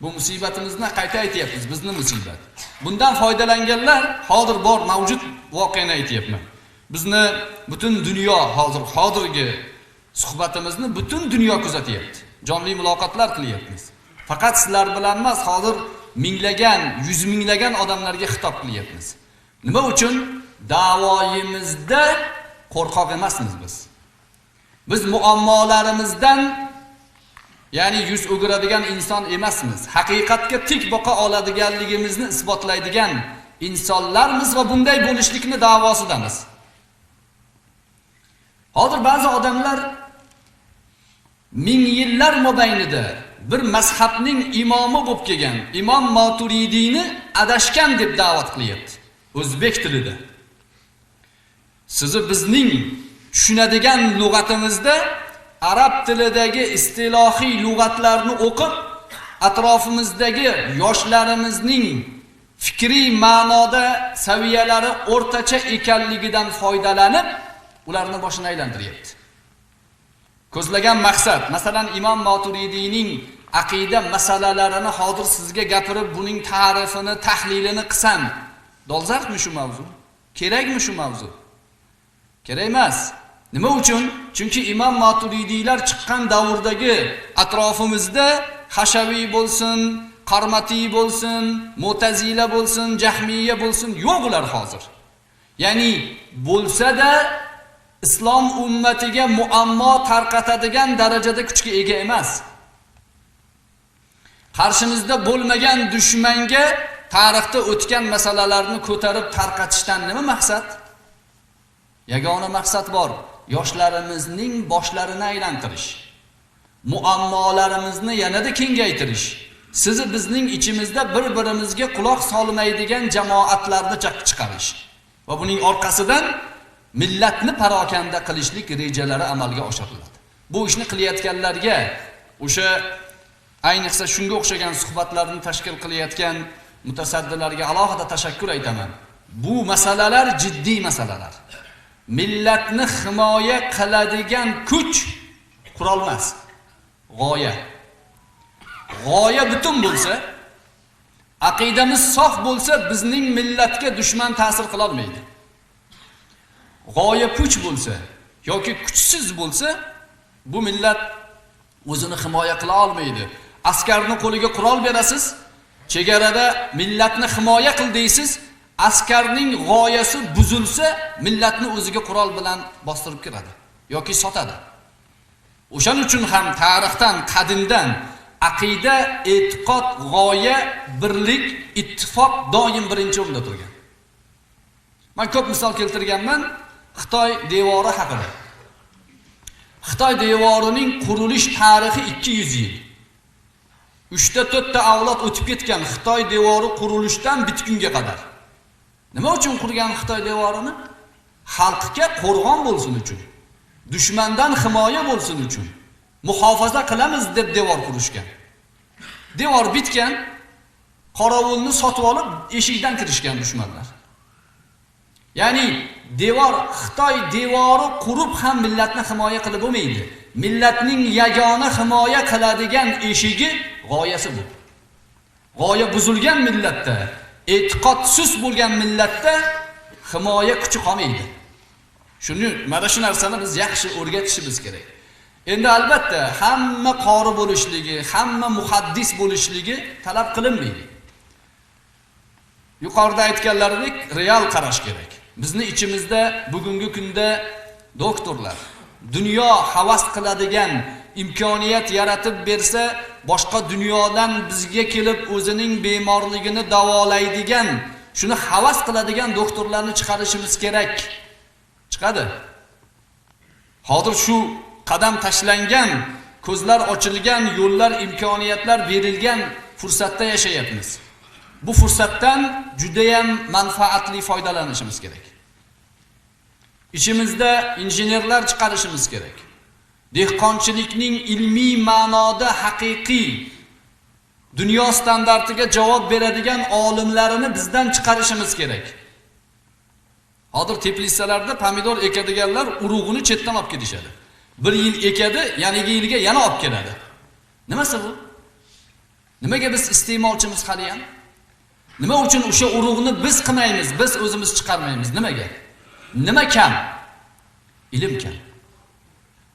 Bu musibatimizni qayta aytyapmiz, bizni musibat. Bundan foydalanganlar hozir bor, mavjud voqeani aytyapman. Bizni butun dunyo hozirgi suhbatimizni butun dunyo kuzatyapti. Jonli muloqotlar qilyapmiz. Faqat sizlar bilan emas, hozir minglagan, yuz minglagan odamlarga xitob qilyapmiz. Nima uchun? Da'voyimizda qo'rqoq emasmiz biz. Biz muammolarimizdan, ya'ni yuz o'giradigan inson emasmiz. Haqiqatga tik boqa oladiganligimizni isbotlaydigan insonlarmiz va bunday bo'lishlikni da'vosidamiz. Hozir ba'zi odamlar ming yillar mobaynida bir mazhabning imomi bo'lib kelgan Imom Maturidiyni adashgan deb da'vat qilyapti o'zbek tilida. Sizni bizning tushunadigan lug'atimizda arab tilidagi istilohiy lug'atlarni o'qib, atrofimizdagi yoshlarimizning fikriy ma'noda saviyalari o'rtacha ekanligidan foydalanib, ularni boshini aylantiryapti. Ko'zlagan maqsad, masalan, Imom Maturidiyning aqida masalalarini hozir sizga gapirib, buning ta'rifini, tahlilini qilsam, dolzarbmi shu mavzu? Kerakmi shu mavzu? Kerak emas. Nima uchun? Chunki Imom Maturidiylar chiqqan davrdagi atrofimizda Hashaviy bo'lsin, Qarmatiy bo'lsin, Mu'tazila bo'lsin, Jahmiya bo'lsin, yo'q ular hozir. Ya'ni bo'lsa-da islom ummatiga muammo tarqatadigan darajada kuchga ega emas. Qarshimizda bo'lmagan dushmanga tarixda o'tgan masalalarni ko'tarib tarqatishdan nima maqsad? Yagona maqsad bor: yoshlarimizning boshlarini aylantirish, muammolarimizni yanada kengaytirish, sizni bizning ichimizda bir-birimizga quloq solmaydigan jamoatlarni chiqarish va buning orqasidan millatni parokanda qilishlik rejalari amalga oshiriladi. Bu ishni qilayotganlarga, o'sha ayniqsa shunga o'xshagan suhbatlarni tashkil qilayotgan mutasaddilarga alohida tashakkur aytaman. Bu masalalar jiddiy masalalar. Millatni himoya qiladigan kuch qurol emas, g'oya. G'oya butun bo'lsa, aqidamiz sof bo'lsa, bizning millatga dushman ta'sir qila olmaydi. G'oya puch bo'lsa yoki kuchsiz bo'lsa, bu millat o'zini himoya qila olmaydi. Askarning qo'liga qurol berasiz, chegarada millatni himoya qil deysiz, askarning g'oyasi buzilsa, millatni o'ziga qurol bilan bostirib kiradi yoki sotadi. O'shaning uchun ham tarixdan, qadimdan aqida, e'tiqod, g'oya, birlik, ittifoq doim birinchi o'rinda turgan. Men ko'p misol keltirganman Xitoy devori haqida. Xitoy devorining qurilish tarixi 200 yil. 3ta 4ta avlod o'tib ketgan Xitoy devori qurilishdan bitgunga qadar. Nima uchun qurgan Xitoy devorini? Xalqqa qo'rg'on bo'lsin uchun, dushmandan himoya bo'lsin uchun, muhofaza qilamiz deb devor qurishgan. Devor bitgan, qorovulni sotib olib eshikdan kirishgan dushmanlar. Ya'ni devor, Xitoy devori qurib ham millatni himoya qilib bo'lmaydi. Millatning yagona himoya qiladigan eshigi g'oyasi bu. G'oya buzilgan millatda, e'tiqodsiz bo'lgan millatda himoya kuchi qolmaydi. Shuni, mana shu narsani biz yaxshi o'rgatishimiz kerak. Endi albatta hamma qori bo'lishligi, hamma muhaddis bo'lishligi talab qilinmaydi. Yuqorida aytganlaridek real qarash kerak. Bizni ichimizda bugungi kunda doktorlar, dunyo havas qiladigan imkoniyat yaratib bersa, boshqa dunyodan bizga kelib o'zining bemorligini davolaydigan, shuni havas qiladigan doktorlarni chiqarishimiz kerak. Chiqadi. Hozir shu qadam tashlangan, ko'zlar ochilgan, yo'llar, imkoniyatlar berilgan fursatda yashayapmiz. Bu fursatdan juda ham manfaatli foydalanishimiz kerak. İçimizda injenerlar chiqarishimiz kerak. Dehqonchilikning ilmiy ma'noda haqiqiy dunyo standartiga javob beradigan olimlarini bizdan chiqarishimiz kerak. Hozir teplitsalarda pomidor ekadiganlar urug'ini chetdan olib kelishadi. Bir yil ekadi, yangi yilga yana olib keladi. Nimasi bu? Nimaga biz iste'molchimiz hali ham? Nima uchun o'sha urug'ni biz qilmaymiz, biz o'zimiz chiqarmaymiz? Nimaga? Nima kam? Ilm kam.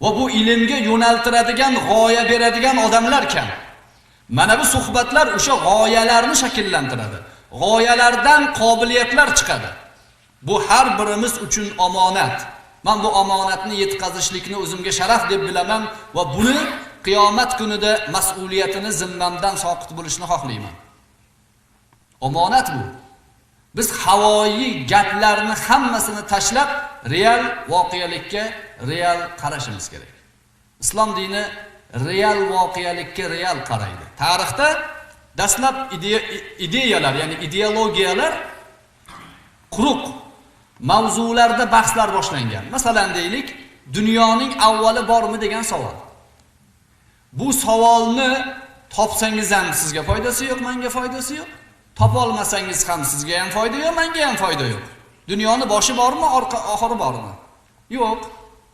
Va bu ilmga yo'naltiradigan, g'oya beradigan odamlar kam. Mana bu suhbatlar o'sha g'oyalarni shakllantiradi. G'oyalardan qobiliyatlar chiqadi. Bu har birimiz uchun omonat. Men bu omonatni yetkazishlikni o'zimga sharaf deb bilaman va buni qiyomat kunida mas'uliyatini zimmamdan soqit bo'lishini xohlayman. Omonat bu. Biz havoyi gaplarni hammasini tashlab real voqealikka real qarashimiz kerak. Islom dini real voqealikka real qaraydi. Tarixda dastlab ideyalar, ya'ni ideologiyalar quruq mavzularda bahslar boshlangan. Masalan deylik, dunyoning avvali bormi degan savol. Bu savolni topsangiz ham sizga foydasi yo'q, menga foydasi yo'q. Topa olmasangiz ham sizga ham foyda yo'q, menga ham foyda yo'q. Dunyoni boshi bormi, orqa oxiri bormi? Yo'q,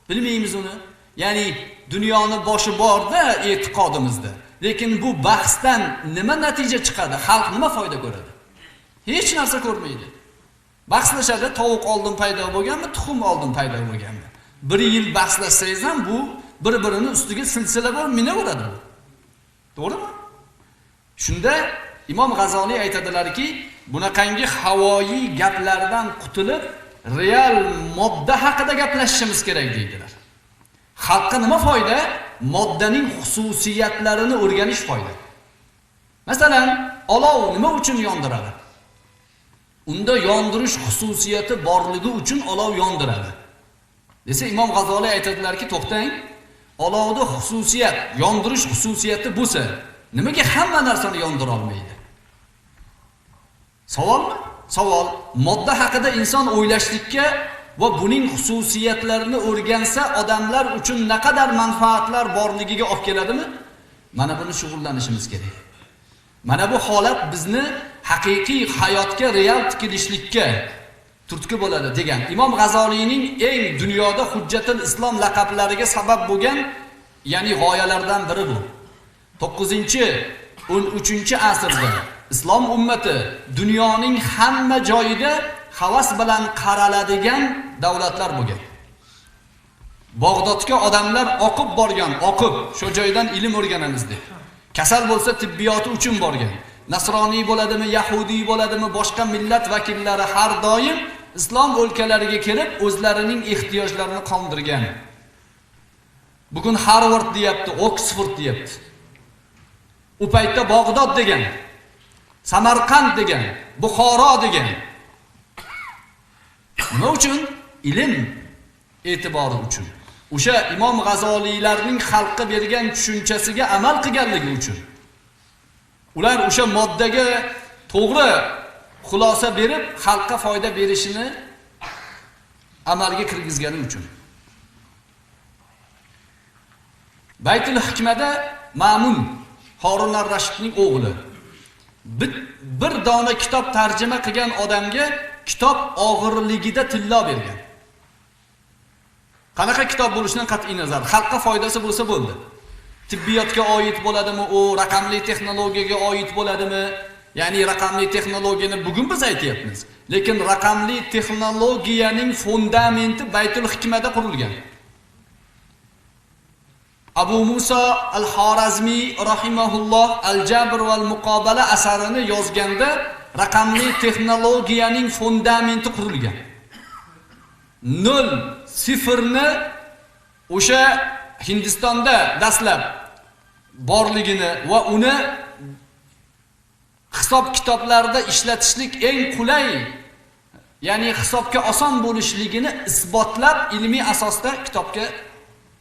bilmaymiz uni. Ya'ni dunyoni boshi borda e'tiqodimizda. Lekin bu bahsdan nima natija chiqadi? Xalq nima foyda ko'radi? Hech narsa ko'rmaydi. Bahslashadi, tovuq oldin paydo bo'lganmi, tuxum oldin paydo bo'lganmi? Bir yil bahslashsangiz ham bu bir-birini ustiga silsila bo'lib minaveradi bu. To'g'rimi? Shunda Imom G'azoliy aytadilarki, bunaqangi havoyi gaplardan qutulib, real modda haqida gaplashishimiz kerak deydilar. Xalqqa nima foyda? Moddaning xususiyatlarini o'rganish foyda. Masalan, olov nima uchun yondiradi? Unda yondirish xususiyati borligi uchun olov yondiradi. Desa Imom G'azoliy aytadilarki, to'xtang, olovda xususiyat, yondirish xususiyati bo'lsa, nimaga hamma narsani yondira olmaydi? Savolmi? Savol. Modda haqida inson o'ylashlikka va buning xususiyatlarini o'rgansa, odamlar uchun naqadar manfaatlar borligiga olib keladimi? Mana buni shug'ullanishimiz kerak. Mana bu holat bizni haqiqiy hayotga, real tikilishlikka turtki bo'ladi degan Imom G'azoliyning eng dunyoda Hujjatul Islom laqablariga sabab bo'lgan, ya'ni g'oyalardan biri bu. 9-13 asrda islom ummati dunyoning hamma joyida havas bilan qaraladigan davlatlar bo'lgan. Bag'dodga odamlar oqib borgan, oqib, shu joydan ilm o'rganamiz deb. Kasal bo'lsa tibbiyoti uchun borgan. Nasroniy bo'ladimi, yahudiy bo'ladimi, boshqa millat vakillari har doim islom o'lkalariga kelib o'zlarining ehtiyojlarini qondirgan. Bugun Harvard deyapti, Oxford deyapti. U paytda Bag'dod degan, Samarqand degan, Buxoro degan. Nima uchun? Ilm e'tibori uchun. O'sha Imom G'azoliylarning xalqqa bergan tushunchasiga amal qilganligi uchun. Ular o'sha moddaga to'g'ri xulosa berib, xalqqa foyda berishini amalga kirgizgani uchun. Baytul Hikmada Ma'mun Harun ar-Rashidning o'g'li bir dona kitob tarjima qilgan odamga kitob og'irligida tillo bergan. Qanaqa kitob bo'lishidan qat'iy nazar, xalqqa foydasi bo'lsa bo'ldi. Tibbiyotga oid bo'ladimi u, raqamli texnologiyaga oid bo'ladimi? Ya'ni raqamli texnologiyani bugun biz aytyapmiz. Lekin raqamli texnologiyaning fundamenti Baytul Hikmada qurilgan. Abu Musa al-Xorazmiy rahimahulloh Al-Jabr val Muqobala asarini yozganda raqamli texnologiyaning fundamenti qurilgan. 0 sifrni o'sha Hindistonda dastlab borligini va uni hisob kitoblarda ishlatishlik eng qulay, ya'ni hisobga oson bo'lishligini isbotlab ilmiy asosda kitobga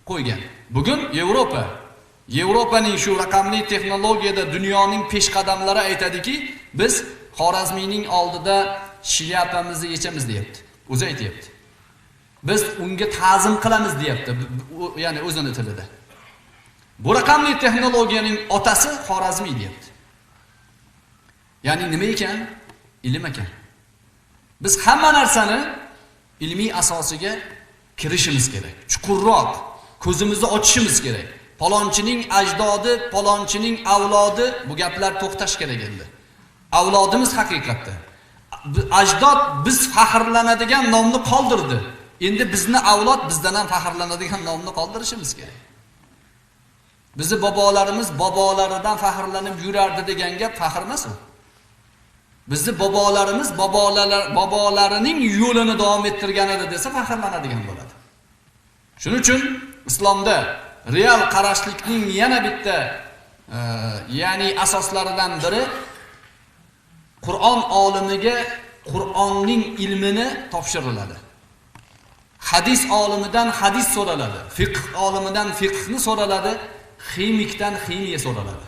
qo'ygan. Bugun Yevropaning shu raqamli texnologiyada dunyoning peshqadamlari aytadiki, biz Xorazmiyning oldida shlyapamizni yechamiz deyapti. O'zi aytyapti. Biz unga ta'zim qilamiz deyapti, ya'ni o'zini tilida. Bu raqamli texnologiyaning otasi Xorazmiy deyapti. Ya'ni nima ekan? Ilm ekan. Biz hamma narsani ilmiy asosiga kirishimiz kerak. Chuqurroq ko'zimizni ochishimiz kerak. Palonchining ajdodi, palonchining avlodi, bu gaplar to'xtash kerak endi. Avlodimiz haqiqatda. Ajdod biz faxrlanadigan nomni qoldirdi. Endi bizni avlod bizdan ham faxrlanadigan nomni qoldirishimiz kerak. Bizni bobolarimiz bobolaridan faxrlanib yurardi degan gap faxr emas u. Bizni bobolarimiz bobolarining yo'lini davom ettirgan edi desa faxrlanadigan bo'ladi. Shuning uchun islomda real qarashlikning yana bitta ya'ni asoslaridan biri Qur'on olimiga Qur'onning ilmini topshiriladi. Hadis olimidan hadis so'raladi, fiqh olimidan fiqhni so'raladi, ximikdan ximiya so'raladi,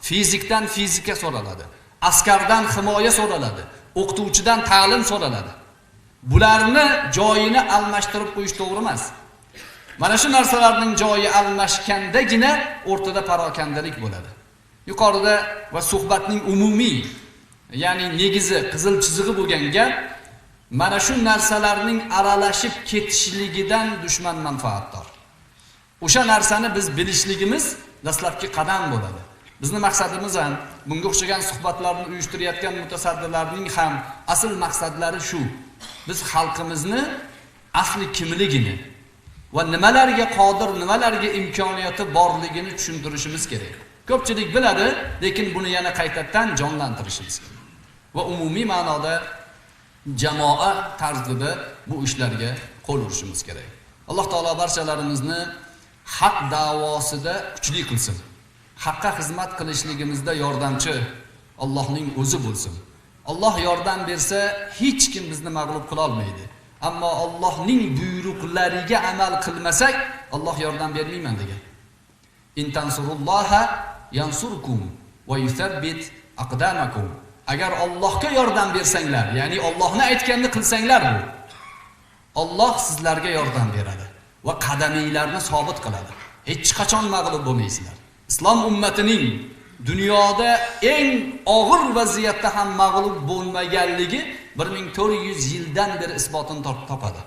fizikdan fizika so'raladi, askardan himoya so'raladi, o'qituvchidan ta'lim so'raladi. Bularni joyini almashtirib qo'yish to'g'ri emas. Mana shu narsalarning joyi almashgandagina o'rtada parokandalik bo'ladi. Yuqorida va suhbatning umumiy, ya'ni negizi, qizil chizig'i bo'lgan gap mana shu narsalarning aralashib ketishligidan dushman manfaatdor. O'sha narsani biz bilishligimiz dastlabki qadam bo'ladi. Bizni maqsadimiz ham, bunga o'xshagan suhbatlarni uyushtirayotgan mutasaddilarning ham asl maqsadlari shu. Biz xalqimizni asli kimligini va nimalarga qodir, nimalarga imkoniyati borligini tushuntirishimiz kerak. Ko'pchilik biladi, lekin buni yana qaytadan jonlantirishimiz kerak. Va umumiy ma'noda Jamoa tarzida bu ishlarga qo'l urishimiz kerak. Alloh taolo barchalarimizni haq da'vosida kuchli qilsin. Haqqa xizmat qilishligimizda yordamchi Allohning o'zi bo'lsin. Alloh yordam bersa hech kim bizni mag'lub qila olmaydi. Ammo Allohning buyruqlariga amal qilmasak, Alloh yordam bermayman degan. In tansurulloha yansurkum va yuthabbit aqdamakum. Agar Allohga yordam bersanglar, ya'ni Allohni aytganini qilsanglar bu, Alloh sizlarga yordam beradi va qadaminglarni sobit qiladi. Hech qachon mag'lub bo'lmaysizlar. Islom ummatining dunyoda eng og'ir vaziyatda ham mag'lub bo'lmaganligi 1400 yildan beri isbotini topadi.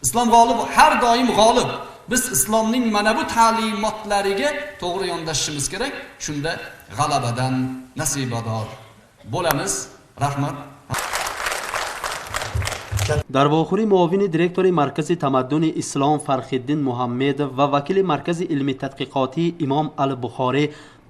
Islom g'olib, har doim g'olib. Biz islomning mana bu ta'limotlariga to'g'ri yondashishimiz kerak. Shunda g'alabadan nasibador bo'lamiz. Rahmat. Дар вохӯрӣ муовини директори Маркази тамаддуни ислом Фархиддин Муҳаммедов ва вакили Маркази илми тадқиқотии Имом Ал-Бухорӣ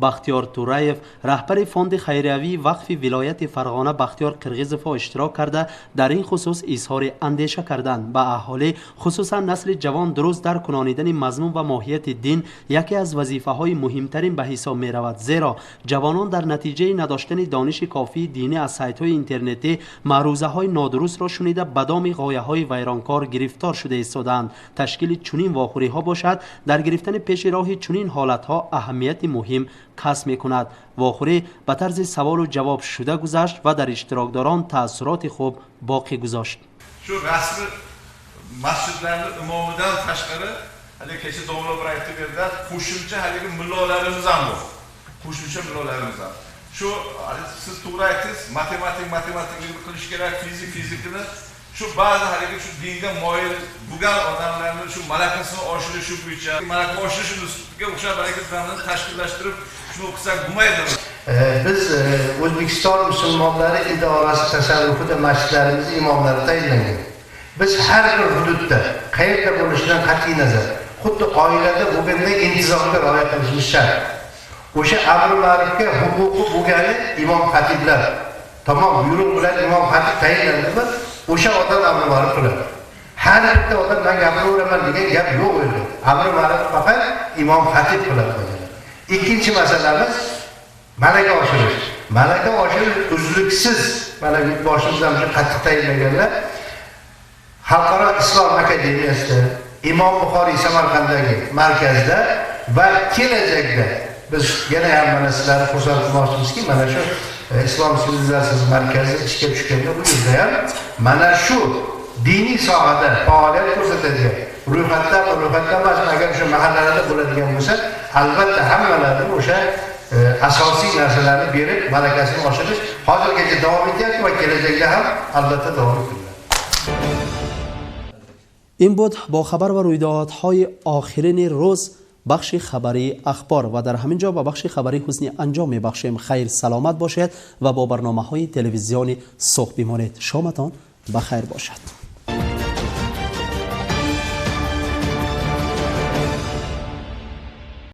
Бахтиёр Тураев, раҳбари фонди хайриявии вақфи вилояти Фарғона Бахтиёр Қирғизовҳо иштирок карда, дар ин хусус изҳори андеша карданд. Ба аҳолӣ, хусусан насли ҷавон, дуруст дарк кунонидани мазмун ва моҳияти дин яке аз вазифаҳои муҳимтарин ба ҳисоб меравад, зеро ҷавонон дар натиҷаи надоштани дониши кофии динӣ аз сайтҳои интернетӣ маърузаҳои нодурустро шунида ба доми ғояҳои вайронкор гирифтор шуда истодаанд. Ташкили чунин вохӯриҳо бошад, дар гирифтани пеши роҳи чунин ҳолатҳо аҳамияти муҳим касб мекунад. Вохӯрӣ ба тарзи саволу ҷавоб шуда гузашт ва дар иштирокдорон таассуроти хуб боқӣ гузошт. Shu rasmi masjidlarni imomidan tashqari, hali kecha domla bir aytib berdilar, qo'shimcha haligi mullolarimiz ham bor. Qo'shimcha mullolarimiz ham. Shu siz to'g'ri aytdingiz, matematiklikni qilish kerak, fizik fizikini. Shu ba'zi haligi shu dinga moyil bo'lgan odamlarni shu malakasini oshirishi bo'yicha malaka oshirishimizga o'xshab harakatlarni tashkillashtirib shuni o'qisak bo'lmaydimi? Biz O'zbekiston musulmonlari idorasi tasarrufida masjidlarimiz imomlari tayinlangan. Biz har bir hududda qayerda bo'lishidan qat'iy nazar, xuddi oilada bo'lganday intizomga rioya qilishimiz shart. O'sha amri ma'rufga huquqi bo'lgani imom xatiblar. Tamom buyruq bilan imom xatib tayinlandimi? O'sha odam amri ma'ruf qiladi. Har bitta odam men gapiraveraman degan gap yo'q edi. Amri ma'ruf faqat imom xatib qiladi. Ikkinchi masalamiz malaka oshirish. Malaka oshirish uzluksiz mana boshimizdan shu qattiq tayinlaganlar Xalqaro Islom akademiyasida, Imom Buxoriy Samarqanddagi markazda va kelajakda biz yana ham mana sizlarni xursand qilmoqchimizki, mana shu Islom sivilizatsiyasi markazi ishga tushganda bu yerda ham mana shu diniy sohada faoliyat ko'rsatadigan ro'yxatda va ro'yxatda emas, agar o'sha mahallalarda bo'ladigan bo'lsa, albatta hammalarini o'sha asosiy narsalarni berib, malakasini oshirish hozirgacha davom etyapti va kelajakda ham albatta davom etadi. Ин буд бо хабар ва рӯйдодҳои охирини рӯз бахши хабарии ахбор ва дар ҳамин ҷо ба бахши хабарии ҳусни анҷом мебахшем. Хайр, саломат бошед ва бо барномаҳои телевизиони Суғд бимонед. Шоматон ба хайр бошад.